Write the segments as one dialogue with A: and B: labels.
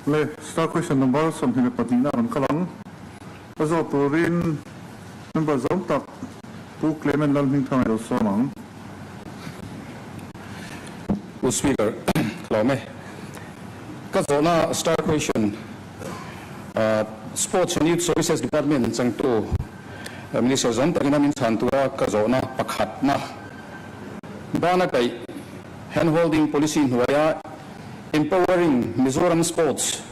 A: Le, star question number 22 na rawn kal ang. A zawh turin member zawng tak Pu Clement Lalhmingthanga i lo sawm ang.
B: Pu Speaker, ka lawm e. Ka zawhna star question Sports and Youth Services Department changtu Minister zawng takin a min chhan tura ka zawhna pakhatna bana kaih hand holding policy hnuaia Empowering Mizoram Sports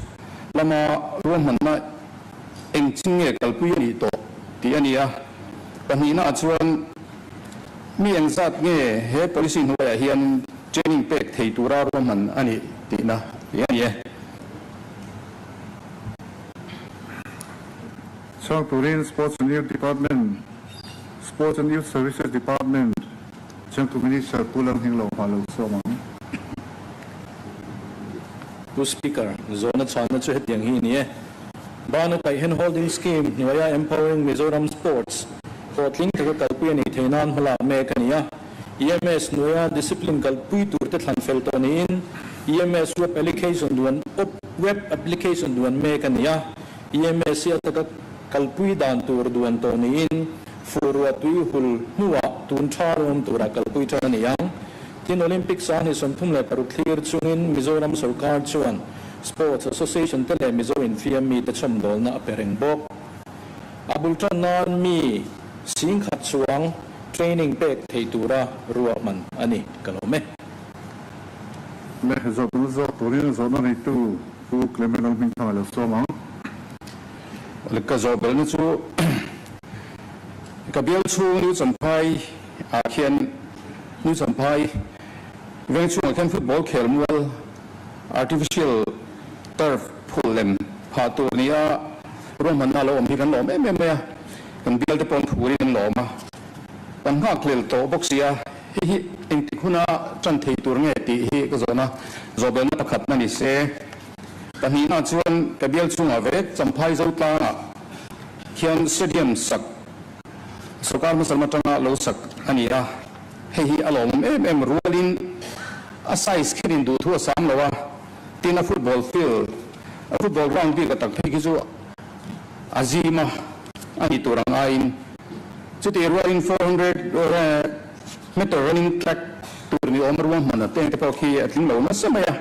B: lama ruahmanna eng chin nge kalpui a nih tawh tih a ni a. Pahnihnaah chuan mi eng zat nge he policy hnuaiah hian training pek thei tura ruahman a nih tihna tih a ni e.
A: Chhang turin Sports and Youth Department, Sports and Youth Services Department, Chengtu Minister Pu Lalhming lo hma lo sawm ang.
C: Pu Speaker, zawhna chhanna chu hetiang hi a ni e. Bana kaih Hand Holding Scheme hnuaia Empowering Mizoram Sports hlawhtling taka kalpui a nih theih nan hmalak mek a ni a. EMS hnuaia discipline kalpui turte thlan fel tawh niin EMS web allication duan web application duan mek a ni a. EMS hi a taka kalpui dan tur duan tawh niin Furua tui hul hnuah tun tha rawm tura kalpui tan a ni ang. Tin, Olympic sahni 36 thlir chungin Mizoram sorkar chuan Sports Association te leh Mizo infiam mite chhawmdawlna a pe reng bawk. A bul tan nan mi 10,000 chuang training pek thei tura ruahman a ni. Ka lawm e.
A: Le zawhna zawk turin zawhna neitu Pu Clement Lalhmingthanga lo sawm ang.
B: Ka zawh belhna chu ka bial chhung New Champhai ah khian New Champhai veng chhungah khian football khel mual artificial turf phul lem phah tur nia ruahmanna lo awm hi kan lawm em em mai a, kan bial te pawh an phurin an lawm a, kan nghakhlel tawh bawk si a, hei hi engtik huna tan thei tur nge tih hi ka zawhna zawh belhna pakhatna ni se. Pahnihna chuan ka bial chhungah vek Champhai Zotlangah hian stadium sak sorkar hmasa lam atanga lo sak a ni a, hei hi a lawmawm em em rualin a size khenin duhthu a sam lo a, tin a football field, a football ground bik a tak phei khi chu a zim a, a ni tur ang aiin chutih rualin 400 meter running track tur ni awm ruahman a teng te pawh khi a tling lo nasa mai a.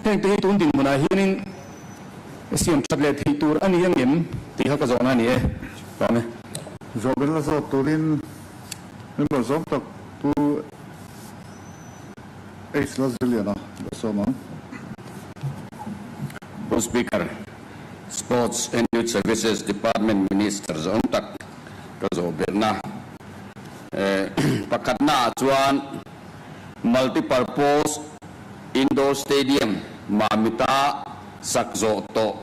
B: Heng te hi tun dinhmunah hianin siam that leh theih tur a ni ang em tih kha ka zawhna a ni e. Hlawm e.
A: Zawhbelna zawk turin member zawng tak Pu H. Lalziliana lo sawm ang.
D: Pu Speaker, Sports and Youth Services Department Minister zawng tak ka zawhbelna pakhatnaah chuan Multipurpose Indoor Stadium Mamita sak zawh tawh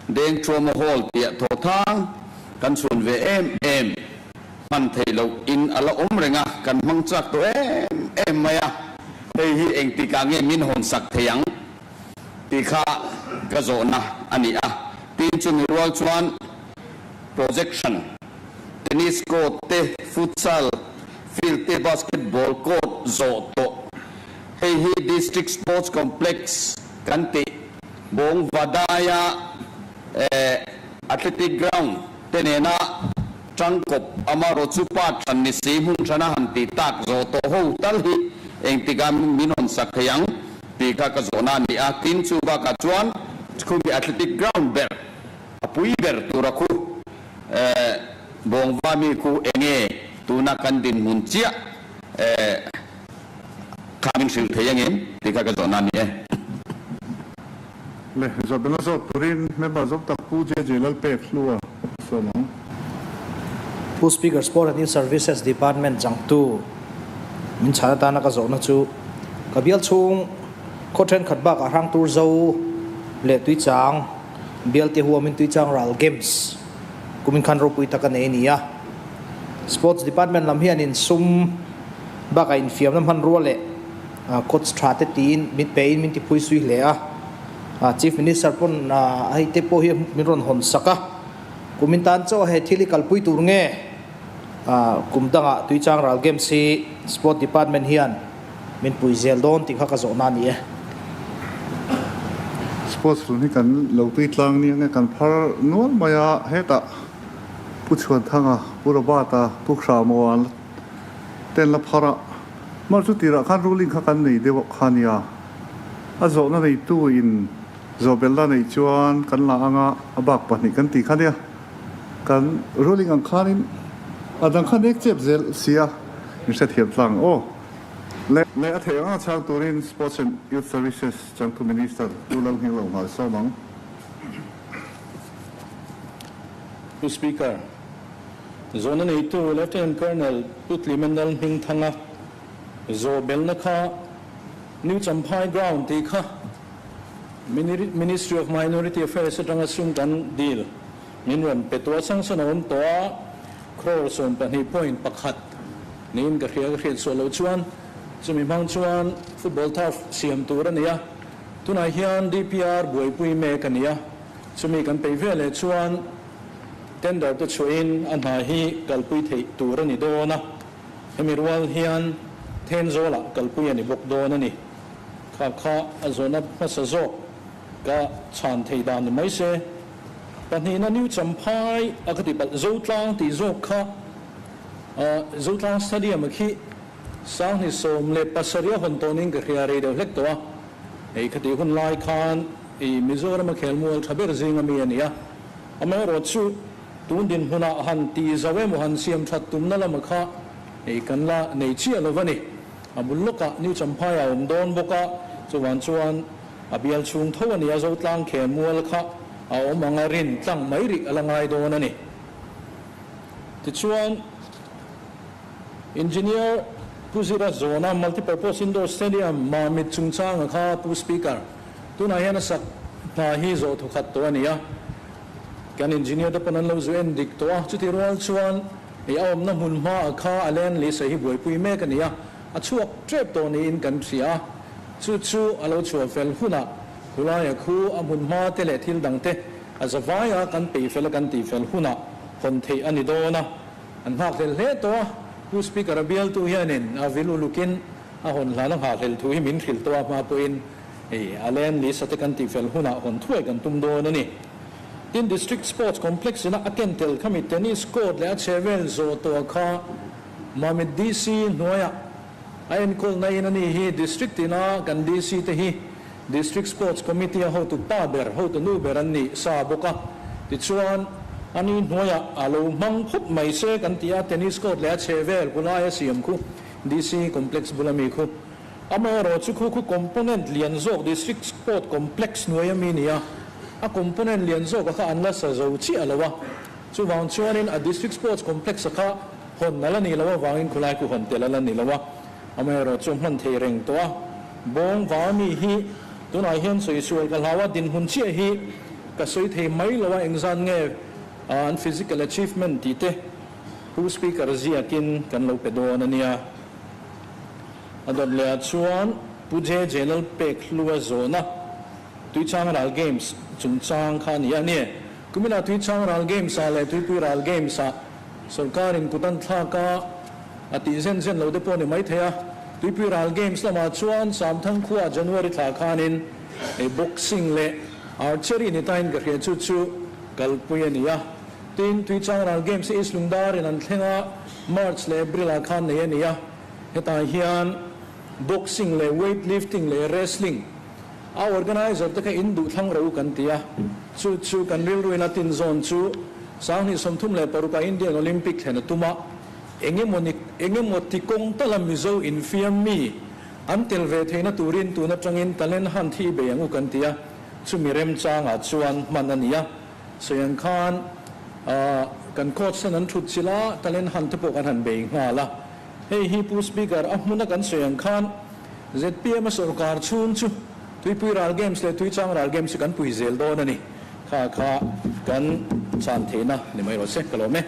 D: Dengthuama Hall piah thaw thang kan chhuan ve em em hman theih loh in a la awm reng a, kan hmang chak tawh em em mai a, hei hi engtikah nge min hawn sak thei ang tih kha ka zawhna a ni a. Tin chumi rual chuan projection Tennis court te, futsal field te, basketball court zawh tawh. Hei hi District Sports Complex kan tih Bawng Vadaia Athletic Ground te nena tangkawp amarawhchu part hran ni si hmun hrana han tih tak zawh tawh ho tal hi engtikah min hawn sak thei ang tih kha ka zawhna a ni a. Tin, chu bakah chuan khumi athletic ground ber a pui ber tura khu Eh, Bawngva mi khu enge tuna kan dinhmun chiah eh kha min hrilh thei angem tih kha ka zawhna a ni e.
A: Le, zawhbelna zawk turin member zawk tak Pu JJ Lalpek Hlua a sawm ang.
E: Pu Speaker, Sport and Youth Services Department changtu min chhan atana ka zawhna chu ka bial chhung khaw thenkhat bakah Hrangtur Zo leh Tuichang Bialte huamin Tuichang Ral Games kumin khan ropui tak a nei a ni a. Sports Department lam hian insum bakah infiamna hmanrua leh coach tha te tiin min pein min tiphui sui hle a. Chief Minister pawn hei te pawh hi min rawn hawn sak a. Kumin tan chauh a he thil hi kalpui tur nge kum dangah Tuichang Ral Games hi Sport Department hian min pui zel dawn tih kha ka zawhna a ni e.
A: Sports lam hi kan lo tui tlang nia nge kan phar nual mai a, hetah Pu Chhuanthanga, Pu Robert-a, Pu Hramuan ten la phar a, mar chu tirah khan ruling kha kan nei deuh kha nia, a zawhna neitu in zawhbelna neih chuan kan la anga a bak pahnih kan ti kha nia, kan ruling ang khanin a dang kha nek chep zel sia in hrethiam tlang aw. Leh leh a theih anga chhang turin Sports and Youth Services changtu Minister Pu Lalhngilo nghal sawm ang.
C: Pu Speaker, Zawhna neitu Lieutenant Colonel Pu Tlimen Lalhmingthanga zawh belna kha New Champhai Ground tih kha Ministry of Minority Affairs atanga sum kan dil min rawn pe tawh a, sanction a awm tawh a, crore 12.1 niin ka hria, ka hriat suah loh chuan chumi hmang chuan football turf siam tur a ni a, tunah hian DPR buaipui mek a ni a, chumi kan peih ve leh chuan tender te chhuahin a hna hi kalpui theih tur a ni dawn a, hemi rual hian Thenzawl-ah kalpui a ni bawk dawn a ni. Kha kha a zawhna hmasa zawk ka chhan thei dan ni mai se. Pahnihna New Champhai a ka ti palh Zotlang tih zawk kha Zotlang Stadium a khi 2017 a hawn tawnin ka hria rei deuh hlek tawh a, hei khati hun lai khan i Mizoram a khelmual tha ber zing ami a ni a, amaherawh chu tun dinhmunah han tih zo emaw han siam that tumna lama kha hei kan la nei chiah lo va ni. A bul lawkah New Champhai a awm dawn bawk a, chuvang chuan a bial chhung tho a ni a, Zotlang khelmual kha a awm ang a rin tlang mai rih a la ngai dawn a ni. Tichuan, Engineer Pu Zira Zawna Multipurpose Indoor Stadium Mamit chungchanga kha Pu Speaker, tunah hian a sak hna hi zawh thawkhat tawh a ni a, kan engineer te pawn an lo zu en dik tawh a, chutih rual chuan i a awmna hmun hmaah kha a land lisa hi buaipui mek a ni a, a chhuak tep tawh niin kan hria a, chu chu a lo chhuah fel hunah khulaia khu a hmun hma te leh thil dang te a zavaia kan peih fel a kan tih fel hunah hawn theih a ni dawn a, an nghakhlel hle tawh a, Pu Speaker a bialtu hianin a vil ulukin a hawn hlan a nghahhlel thu hi min hrilh tawh a, hma pawhin hei a land list te kan tih fel hunah hawn thuai kan tum dawn a ni. Tin, District Sports Complex ina a ken tel khami tennis court leh a chhevel zawh tawh kha Mamit DC hnuaiah a enkawlna in a ni hi District ina kan DC te hi District Sports Committee a hotu pa ber, hotu nu ber an nih sa bawk a. Tichuan, a ni hnuaiah a lo hmang phawt mai se kan ti a, tennis court leh a chhehvel kulai a siam khu DC Complex bula mi khu. Amaherawh chu khu khu component lian zawk District Sport Complex hnuai a mi ni a, a component lian zawk a kha an la sa zo chiah lo a. Chuvang chuanin a District Sports Complex a kha hawn a la nih loh avangin khulai khu hawn tel a la ni lo a. Amaherawh chu hman thei reng tawh a, bawng vang ami hi tunah hian sawi sual ka hlau a, dinhmun chiah hi ka sawi thei mai lo a, engzat nge an physical achievement tih te Pu Speaker ziakin kan lo pe dawn a nia. A dawt leh ah chuan Pu JJ Lalpekhlua zawhna Tuichang Ral Games chungchang kha a ni a, nie kumina Tuichang Ral Games ah leh Tuipui Ral Games ah Sorkarin kut an thlak a, a tih zen zen lo te pawh a ni maithei a. Tuipui Ral Games lamah chuan Samthang khuaah January thla khanin ei boxing leh archery ni tain ka hria chu chu kalpui a ni a. Tin, Tuichang Ral Games hi East Lungdarin an thleng a, March leh April-ah khan nei a ni a. Hetah hian boxing leh weight lifting leh wrestling a organiser te kha in duh thlang rawh u kan ti a, chu chu kan rilruin a tin zawn chu 2036 ah Indian Olympic thlen a tum a, engemaw ni engemaw ti kawng tala Mizo infiam mi an tel ve theihna turin tun atangin talent hunt hi i bei ang u kan ti a, chumi remchangah chuan hman a ni a, sawiang khan kan coach ten an thut chilh a, talent hunt te pawh kan han bei nghal a, hei hi Pu Speaker a hmuna kan sawi ang khan Zpm a sawrkar chhung chu Tuipui Ral Games leh Tuichang Ral Games chu kan pui zel dawn a ni. Kha kha kan chan theihna ni mai rawh se, ka lawm e.